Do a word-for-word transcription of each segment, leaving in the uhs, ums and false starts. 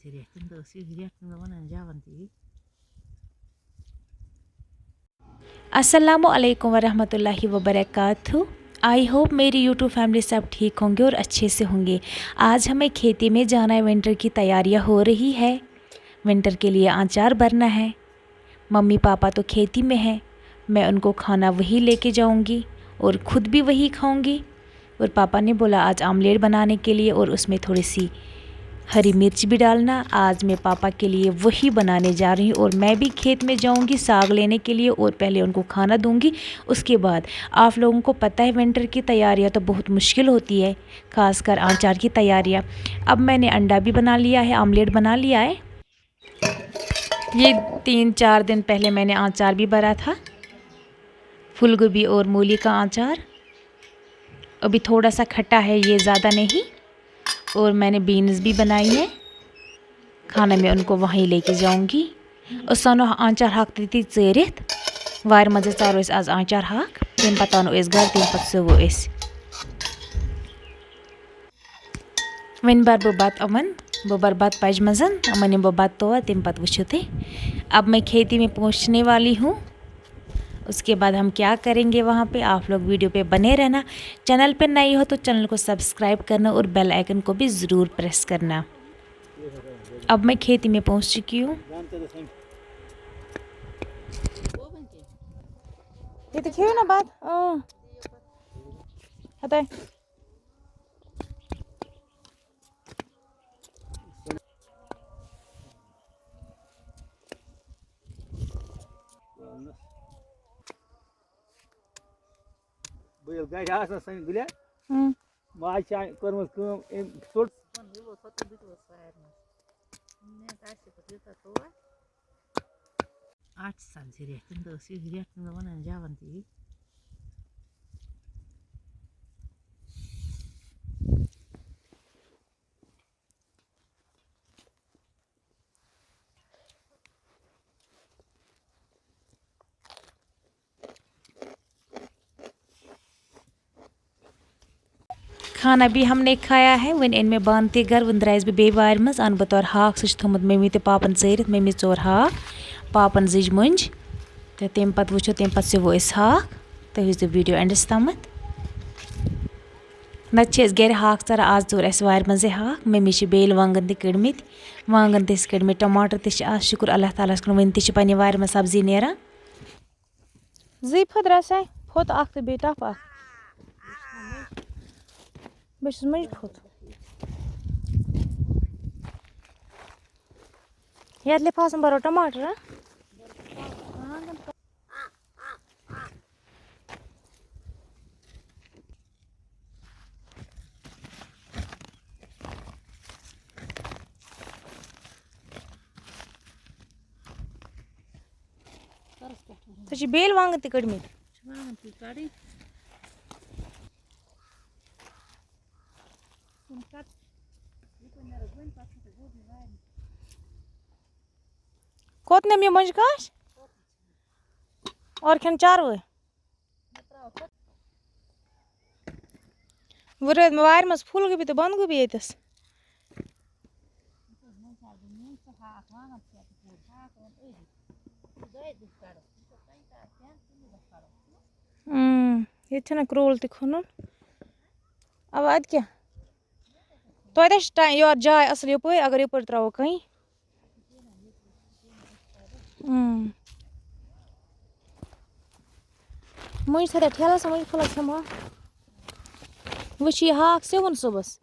تہِ ریٚتھ، تِم دۄہ ٲسۍ یِہوٚے ریٚتھ، تِم دۄہ وَنان جَوان تہِ یی۔ السلام علیکم ورحمۃ اللہ وبرکاتہ۔ آئی ہوپ میری یوٹیوب فیملی سب ٹھیک ہوں گے اور اچھے سے ہوں گے۔ آج ہمیں کھیتی میں جانا ہے، ونٹر کی تیاریاں ہو رہی ہے، ونٹر کے لیے آنچار بھرنا ہے۔ ممی پاپا تو کھیتی میں ہیں، میں ان کو کھانا وہی لے کے جاؤں گی اور خود بھی وہی کھاؤں گی۔ اور پاپا نے بولا آج آملیٹ بنانے کے لیے اور اس میں تھوڑی سی ہری مرچ بھی ڈالنا۔ آج میں پاپا کے لیے وہی بنانے جا رہی ہوں اور میں بھی کھیت میں جاؤں گی ساگ لینے کے لیے اور پہلے ان کو کھانا دوں گی۔ اس کے بعد آپ لوگوں کو پتہ ہے ونٹر کی تیاریاں تو بہت مشکل ہوتی ہے، خاص کر آنچار کی تیاریاں۔ اب میں نے انڈا بھی بنا لیا ہے، آملیٹ بنا لیا ہے۔ یہ تین چار دن پہلے میں نے آنچار بھی بھرا تھا، پھول گوبھی اور مولی کا آنچار۔ ابھی تھوڑا سا کھٹا ہے، یہ زیادہ نہیں۔ اور میں نے بینز بھی بنائی ہے، کھانا میں ان کو وہیں لے کے جاؤں گی۔ أسۍ اَنو آنچار ہاکھ تٔتی ژٲرِتھ۔ وارِ منٛزٕے ژارو أسۍ آز آنچار ہاکھ، تَمہِ پَتہٕ اَنو أسۍ گَرٕ، تَمہِ پَتہٕ سُوو أسۍ۔ وۄنۍ بَرٕ بہٕ بَتہٕ یِمَن، بہٕ بَرٕ بَتہٕ پَجہِ منٛز، یِمَن نِمہٕ بہٕ بَتہٕ تور، تَمہِ پَتہٕ وٕچھِو تُہۍ۔ اب میں کھیتی میں پہنچنے والی ہوں، اس کے بعد ہم کیا کریں گے وہاں پہ، آپ لوگ ویڈیو پہ بنے رہنا۔ چینل پہ نئے ہو تو چینل کو سبسکرائب کرنا اور بیل آئیکن کو بھی ضرور پریس کرنا۔ اب میں کھیتی میں پہنچ چکی ہوں۔ یہِ تہِ کھیٚیِو نا بَتہٕ۔ اۭں۔ ہَتَے۔ بہٕ ییٚلہِ گرِ آسہٕ نا سانہِ گُلہِ، اۭں۔ ماجہِ چھِ کٔرمٕژ کٲم، أمۍ ژوٚٹ۔ اَٹھ سَتھ زٕ ریٚتھ، تَمہِ دۄہ ٲس یِہوٚے ریٚتھ، تَمہِ دۄہ وَنان جَوان تہِ یی۔ کھانا بھی ہم نے کھایا ہے۔ وۄنۍ أنۍ مےٚ بانہٕ تہِ گرٕ، وۄنۍ درٛایَس بہٕ بیٚیہِ وارِ منٛز، اَنہٕ بہٕ تورٕ ہاکھ، سُہ چھُ تھوٚمُت مٔمی تہٕ پاپَن ژٲرِتھ۔ مٔمی ژور ہاکھ، پاپَن زٕجہِ مۄنٛجہِ، تہٕ تَمہِ پَتہٕ وٕچھو، تَمہِ پَتہٕ سِوو أسۍ ہاکھ۔ تُہۍ وٕچھزیو ویٖڈیو اینڈَس تامَتھ۔ نَتہٕ چھِ أسۍ گرِ ہاکھ ژاران، آز ژور اَسہِ وارِ منٛزٕے ہاکھ۔ مٔمی چھِ بیٚلۍ وانٛگَن تہِ کٔڑمٕتۍ، وانٛگَن تہِ چھِ کٔڑمٕتۍ، ٹماٹر تہِ چھِ۔ آز شُکُر اللہ تعالیٰ ہَس کُن، وۄنۍ تہِ چھِ پنٛنہِ وارِ منٛز سبزی نیران۔ زٕے پھٔت رَسے، پھوٚت اَکھ تہٕ بیٚیہِ ٹَپھ اَکھ۔ بہٕ چھُس مٔنٛزۍ پھوٚت۔ یَتھ لِفافَس منٛز بَرو ٹماٹر، ہا؟ ژےٚ چھِ بیٚلۍ وانٛگَن تہِ کٔڑمٕتۍ۔ چھِ وانٛگَن تہِ کَڑٕنۍ۔ تِم کَتھ۔ کوٚت نِم یہِ مۄنٛجہِ کاش؟ اورٕ کھٮ۪ن چاروٲے۔ وۄنۍ روٗد مےٚ وارِ منٛز پھول گوبی تہٕ بنٛد گوبی ییٚتٮ۪س۔ اۭں، ییٚتہِ چھُنہ کرٛول تہِ کھنُن۔ اَوا، اَدٕ کیٛاہ؟ توتہِ چھِ ٹا-، یورٕ جاے اَصٕل یَپٲرۍ، اگر یَپٲرۍ ترٛاوو کَنہِ۔ اۭں۔ مٔنٛزۍ تھٲوتھ ٹھیلَس، مٔنٛزۍ پھوٚلَس کھٮ۪مو۔ وۄنۍ چھُ یہِ ہاکھ سِوُن صُبحَس۔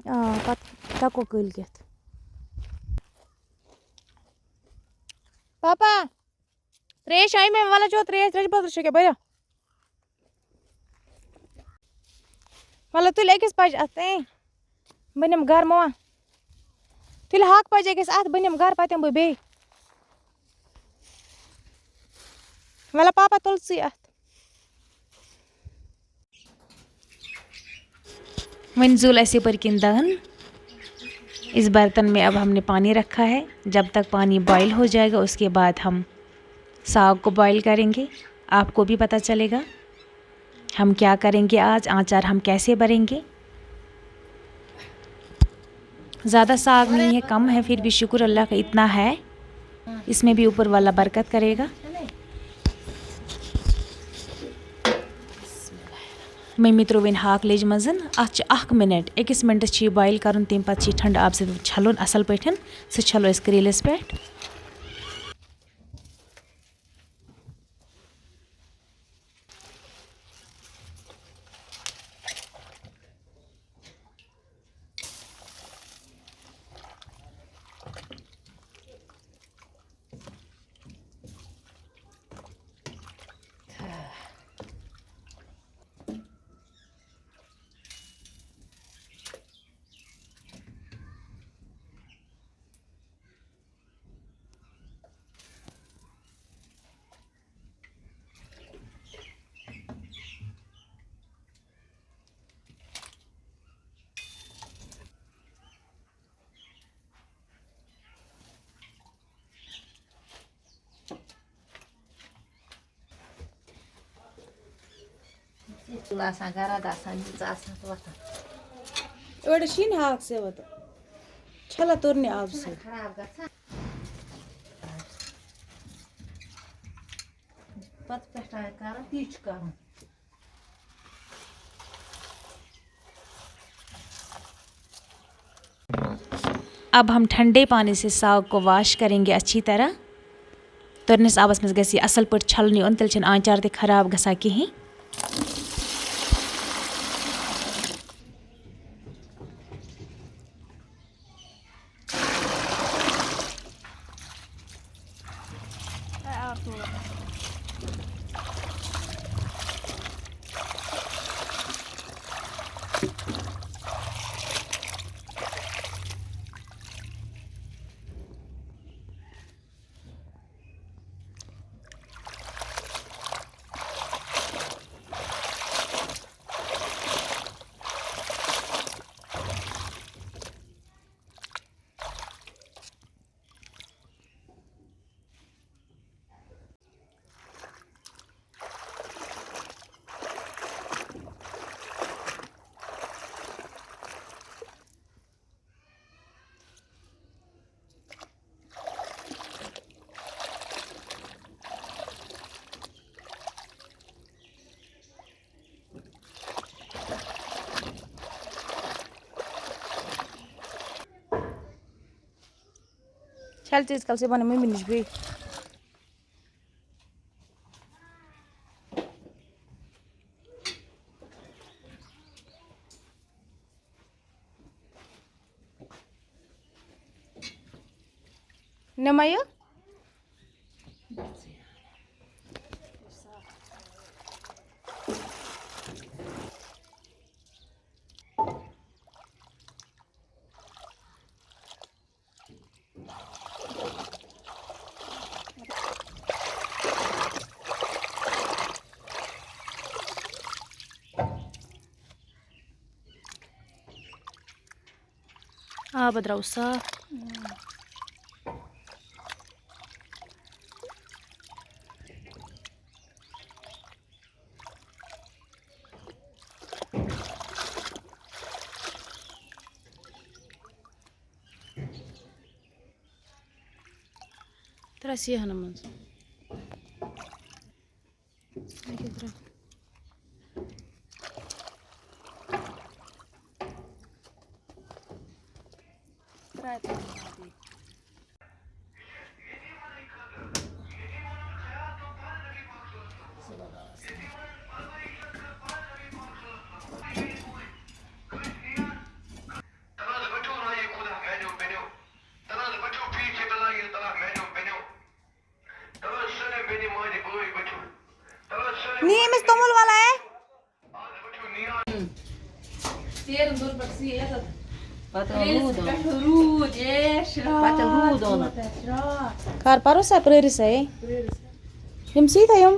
آ، پَتہٕ ہٮ۪کو کٲلۍ کٮ۪تھ۔ پاپا، ترٛیش آیہِ مےٚ، وَلہٕ چو ترٛیش، ترٛیش بٲتلہٕ چھےٚ کیٛاہ بٔرِو؟ وَلہٕ تُلہِ أکِس پَجہِ اَتھ تام، بہٕ نِمہٕ گَرٕ مَہ۔ تُلہِ ہاکہٕ پَجہِ أکِس اَتھ، بہٕ نِمہٕ گَرٕ، پَتہٕ یِمہٕ بہٕ بیٚیہِ۔ وَلہٕ پاپا، تُل ژٕے اَتھ۔ وۄنۍ زول اَسہِ یَپٲرۍ کِنۍ دَہَن۔ اس برتن میں اب ہم نے پانی رکھا ہے، جب تک پانی بوائل ہو جائے گا، اس کے بعد ہم ساگ کو بوائل کریں گے۔ آپ کو بھی پتہ چلے گا ہم کیا کریں گے آج، آنچار ہم کیسے بھریں گے۔ زیادہ ساگ نہیں ہے، کم ہے، پھر بھی شکر اللہ کا اتنا ہے، اس میں بھی اوپر والا برکت کرے گا۔ مٔمی ترٛوو وۄنۍ ہاکھ لیٚجہِ منٛز۔ اَتھ چھِ اَکھ مِنَٹ، أکِس مِنٹَس چھِ یہِ بویِل کَرُن، تَمہِ پَتہٕ چھِ یہِ ٹھنٛڈٕ آبہٕ سۭتۍ چھَلُن اَصٕل پٲٹھۍ۔ سُہ چھَلو أسۍ کرٛیٖلِس پٮ۪ٹھ۔ ژٕ آسان گرد آسان، ییٖژ آسان تہٕ وۄتھان۔ أڑۍ چھِی نہٕ ہاکھ سیوٚد، چھَلان تُرنہِ آبہٕ سۭتۍ۔ خراب گژھان۔ پتہٕ پٮ۪ٹھ آے کران، تی چھُ کرُن۔ اب ہم ٹھنڈے پانی سے ساگ کو واش کریں گے اچھی طرح۔ تُرنِس آبَس منٛز گژھِ یہِ اَصٕل پٲٹھۍ چھَلنہٕ یُن، تیٚلہِ چھِنہٕ آنٛچار تہِ خراب گژھان کِہیٖنۍ۔ چھَل تیٖتِس کالَس یہِ بَنہِ مٔمی نِش بیٚیہِ۔ نِمَے یہِ۔ آب درٛاو صاف۔ ترٛاو سیٖہَن منٛز۔ اَکہِ ترٛاو۔ ترٛاو ترٛاو۔ نی أمِس توٚمُل وَلہٕ ہے۔ پَتہٕ روٗد، پَتہٕ روٗد اوٚنُکھ۔ کَر پَرو سا پرٛٲرِو سا ہے۔ یِم سُے تھٲیِم۔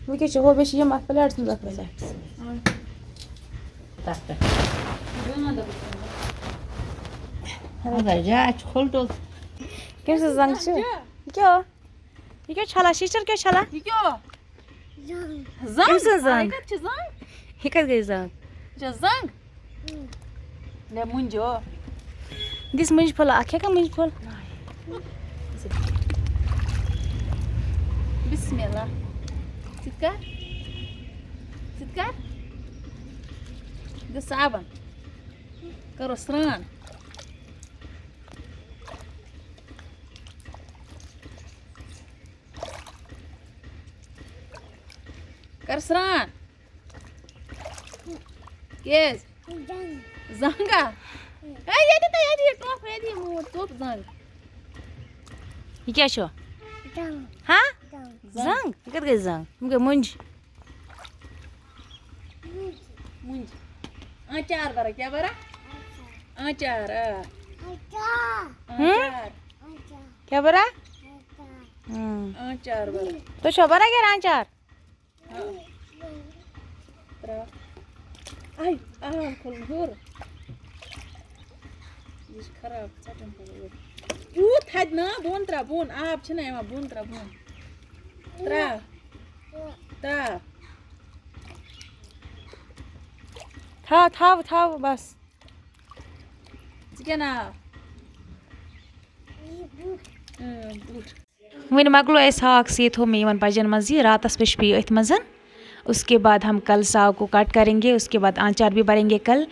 وۄنۍ کیٛاہ چھِ ہُہ، بیٚیہِ چھِ یِم اَتھ پلیٹَس منٛز اَتھ منٛز۔ تَتھ پٮ۪ٹھ۔ مگر جاے چھِ کھُلٹُل۔ کٔمۍ سٕنٛز زنٛگ چھِ؟ یہِ کیٛاہ؟ یہِ کیٛاہ چھَلان؟ شیٖشتٕر کیٛاہ چھَلان؟ یہِ کیٛاہ؟ زنٛگ۔ کٔمۍ سٕنٛز زنٛگ؟ یہِ کَتہِ چھِ زنٛگ؟ یہِ کَتہِ گٔے زنٛگ؟ یہِ چھا زنٛگ؟ مےٚ مُنجو۔ دِس مٕنٛجہِ پھوٚل اکھ، ہٮ۪کھا مٕنٛجہِ پھوٚل؟ بسم اللہ۔ ژٕ تہِ کر، ژٕ تہِ کر۔ دِ صابن۔ کرو سرٛان۔ کر سرٛان۔ کیٛازِ؟ زنٛگ۔ زنٛگا؟ ہے، ییٚتہِ تہٕ ییٚتہِ، یہِ ٹۄپھ، ییٚتہِ یہِ موٗد ژوٚپ زنٛگ۔ یہِ کیٛاہ چھُ؟ زنٛگ۔ ہا؟ زنٛگ۔ زنٛگ؟ یہِ کَتھ گٔے زنٛگ؟ یِم گٔے مُنٛجہِ۔ مُنٛجہِ۔ آنٛچار بَرا، کیٛاہ بَرا؟ آنٛچار، آ۔ ہُم؟ آنٛچار۔ کیٛاہ بَرا؟ ہُم۔ آنٛچار بَرا۔ تُہۍ چھِوا بَرا گَرِ آنٛچار؟ ترٛاو۔ آے، آب کھوٚل ہیوٚر۔ یہِ چھُ خراب، ژَٹُن پَلو یورٕ۔ یوٗت تھدِ نا، بۄن ترٛاو، بۄن۔ آب چھُنہ یِوان، بۄن ترٛاو، بۄن۔ ترٛاو۔ ترٛاو۔ تھاو، تھاو، تھاو، بس۔ ژٕ کیٛاہ ناو؟ اۭں، بوٗٹھ۔ وۄنۍ مۄکلو اَسہِ ہاکھ، سُہ تھوٚو مےٚ یِمَن پَجَن منٛز یہِ راتَس پٮ۪ٹھ چھُ پیٚیہِ أتھۍ منٛز۔ اس کے بعد ہم کل ساگ کو کٹ کریں گے، اس کے بعد آنچار بھی بھریں گے کل۔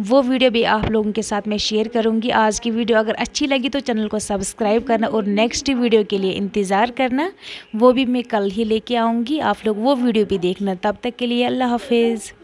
وہ ویڈیو بھی آپ لوگوں کے ساتھ میں شیئر کروں گی۔ آج کی ویڈیو اگر اچھی لگی تو چینل کو سبسکرائب کرنا اور نیکسٹ ویڈیو کے لیے انتظار کرنا، وہ بھی میں کل ہی لیکے آؤں گی، آپ لوگ وہ ویڈیو بھی دیکھنا۔ تب تک کے لیے اللہ حافظ۔